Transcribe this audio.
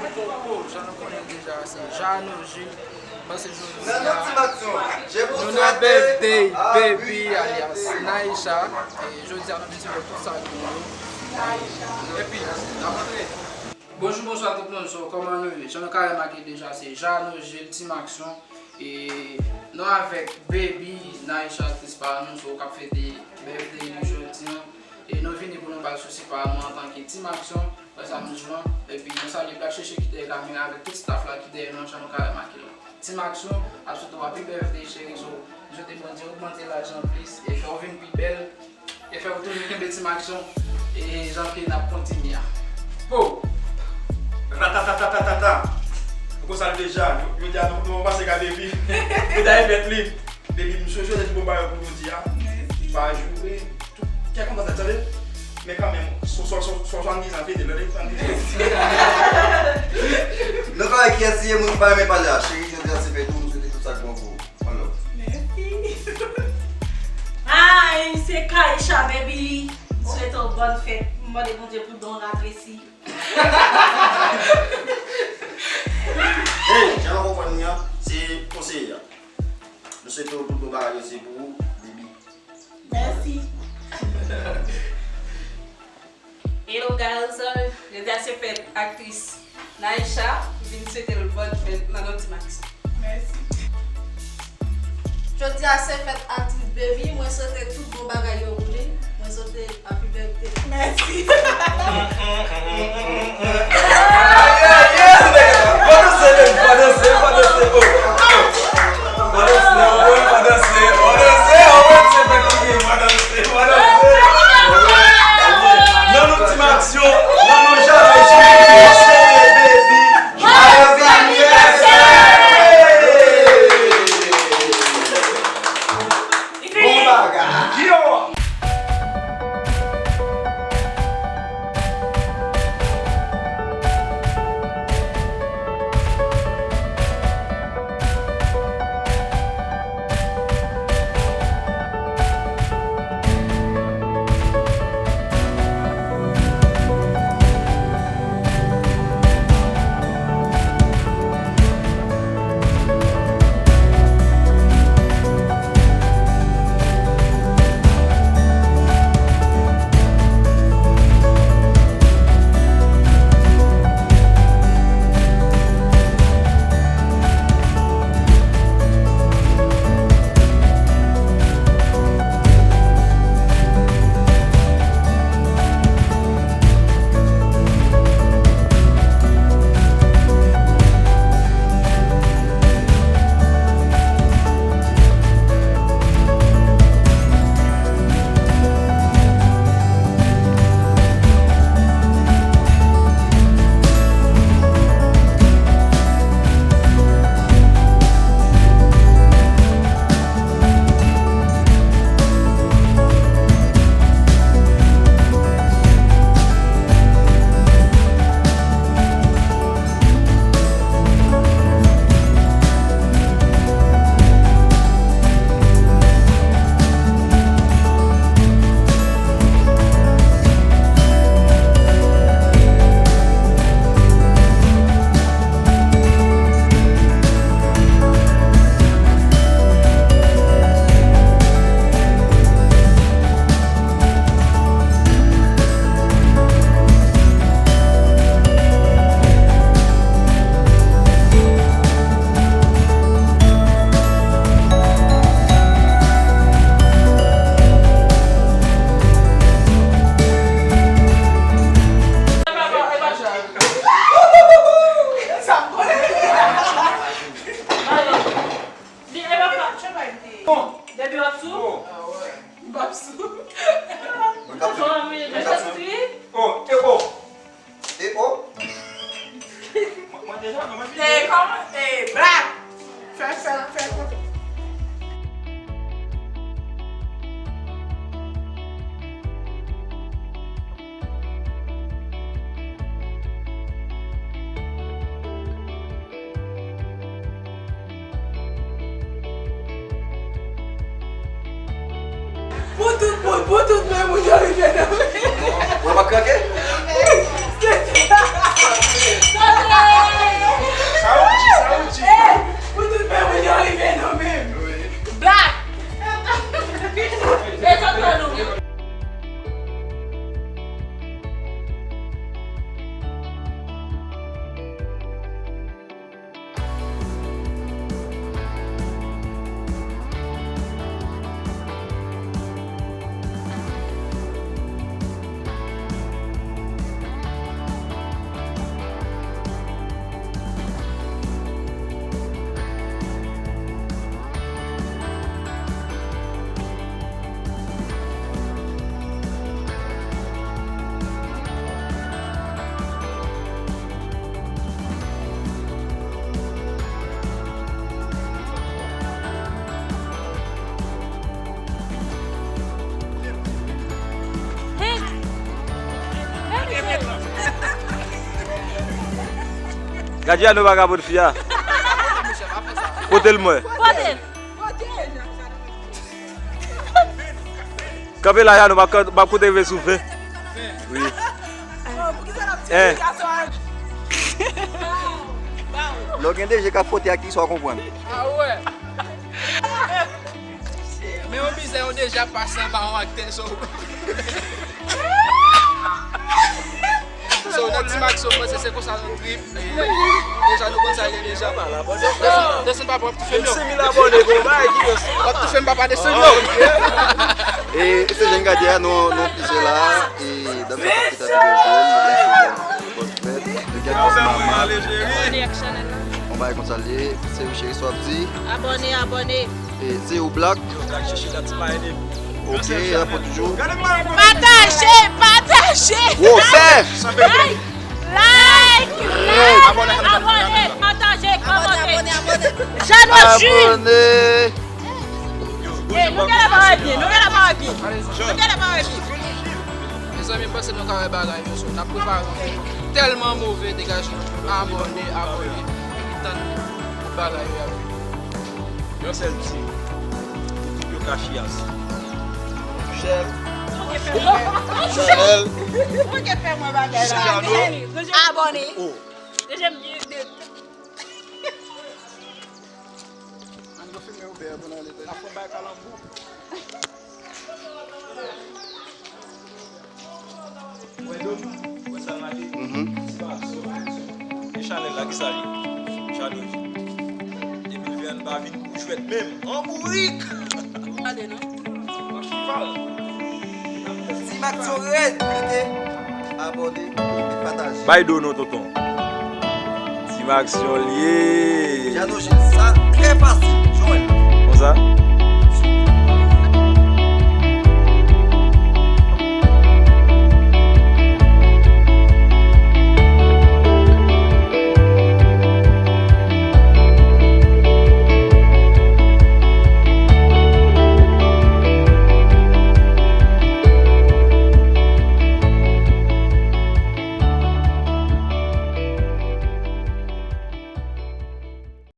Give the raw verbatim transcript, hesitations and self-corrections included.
Popo, jan nou konnen deja, se Jeannot Jules. Paske jodi a, nou nan birthday baby alias Naïcha. E jodi a, nou vin selebre tout sa ki gen yo. Epi, n ap antre. Bonjou, bonswa tout moun. So, kòman nou ye? Jan nou ka remake deja, se Jeannot Jules, Team Aksyon. E nou avèk baby Naïcha, aktris pa nou, so, k ap fete birthday li jodi a. E nou vini pou nou ba l sou sipò nou antanke Team Aksyon, wè sa m di w lan. Epi nou salye Black Cheche ki dèyè kamera avèk tout staff la ki dèyè nou, jan nou ka remake la. Team Aksyon ap swete w happy birthday, cheri, so, nou swete Bondye ogmante laj lan plis e fè w vin pi bèl e fè w toujou kenbe Team Aksyon e jan ke n ap kontinye a. Po! Ratatatatatata! Nou konsa l deja, jodi a nou, nou pase ka baby. Pou dèyè fèt li. Baby, m sou jodi bon bagay pou jodi a. Pa joure. Kè kontan sa tande. Men kanmenm, swasanndis an fete, lè swasanndis an. Nou konnen kiyès li ye, moun ki pa renmen pale a. Cheri, jodi a se fèt ou, m swete tout sa k bon pou ou. One love. Mèsi. Hi, se Kaïcha, baby. M swete w bòn fèt. M mande Bondye pou don ratresi. Hey, jan nou konprann li an, se konseye a. Nou swete w tout bon bagay yo se pou ou, baby. Mèsi. Hello guys, jodi a se fèt aktris Naïcha, m vin swete l bòn fèt nan non Team Aksyon. Mèsi. Jodi a se fèt aktris baby, mwen swete tout bon bagay yo pou li, mwen swete happy birthday. Mèsi. Pa danse, pa danse, pa danse, oh. Pa danse, pa danse, pa danse, pa danse. Nan non Team Aksyon, nan non Jeannot Jules, baby, joyeux anniversaire! Bon bagay! Li e pa pa. Bon. Depi w ap sou? Bon. M p ap sou. Mwen k ap sou. Mwen k ap sou. Oh, e oh. E oh. Mwen, mwen deja, non, mwen vini. E kòman? E bra. Fè, fè, fè foto. Pou tout moun, pou tout men moun yo rive nan men. Ou wè m ap krake? Wi, se sa. Adriano vagabon fi a. Kote l mwen? Kote l? Kanpe la, Jano, m ap, m ap koute rive sou ven. Wi. Hein. Lè w gen de je k ap fwote ak li, sa w konprann. Ah ouais. Men yon mizè, yon de je ap pase anba yon aktè, so. So, nan Team Aksyon, mwen, se, se konsa nou trip. E, deja, nou konn sa ye deja. Desann, desann, papa, w ap toufe m, yo. Senk mil abòne, bon, bay, ki yo. W ap toufe m, papa, desann, yo. E, se jan n gade a, nou, nou plizyè la, e, dam sa k ap fete avèk bèl bèl, nou gen bòs fèt, nou gen bòs mama. On bagay konsa l ye, se ou cheri, sa w ap di. Abòne, abòne. E, se ou Black. Yo, Black chèche dat, se pa ennemi. Ok, rapò toujou. Pataje, pataje. Wosè. Like, like, like. Abòne, pataje, kòmante. Jano Jus. Abòne. Eh, nou genlè pa wè byen, nou genlè pa wè byen. Nou genlè pa wè byen. Mezanmi, m panse nou ka wè bagay yo, so n ap prepare yon videyo tèlman move, degaj nou. Abòne, abòne. Epi tann bagay yo ap vini. Yon sèl ti, pou tout yo ka chiyas. Michel. Chanel. Ou ke fè mwen bagay la. Jano. Abòne. Oh. Deje m byen de. Ann nou filme Robert pou n ale. N ap fè bay kalanbou. Wè do m, wè sa l rale. Mhm. Se pa aksyon, aksyon. E Chanel la, ki sa li? Chanel. Depi l vin, pa vin pou jwèt menm. An bourik! Gade non. An chival. Ti Max yo rèd, klike abòne, epi pataje. Bay do non, tonton. Team Aksyon l ye. Jano Jil, sa trè fasil, Joel. Konsa?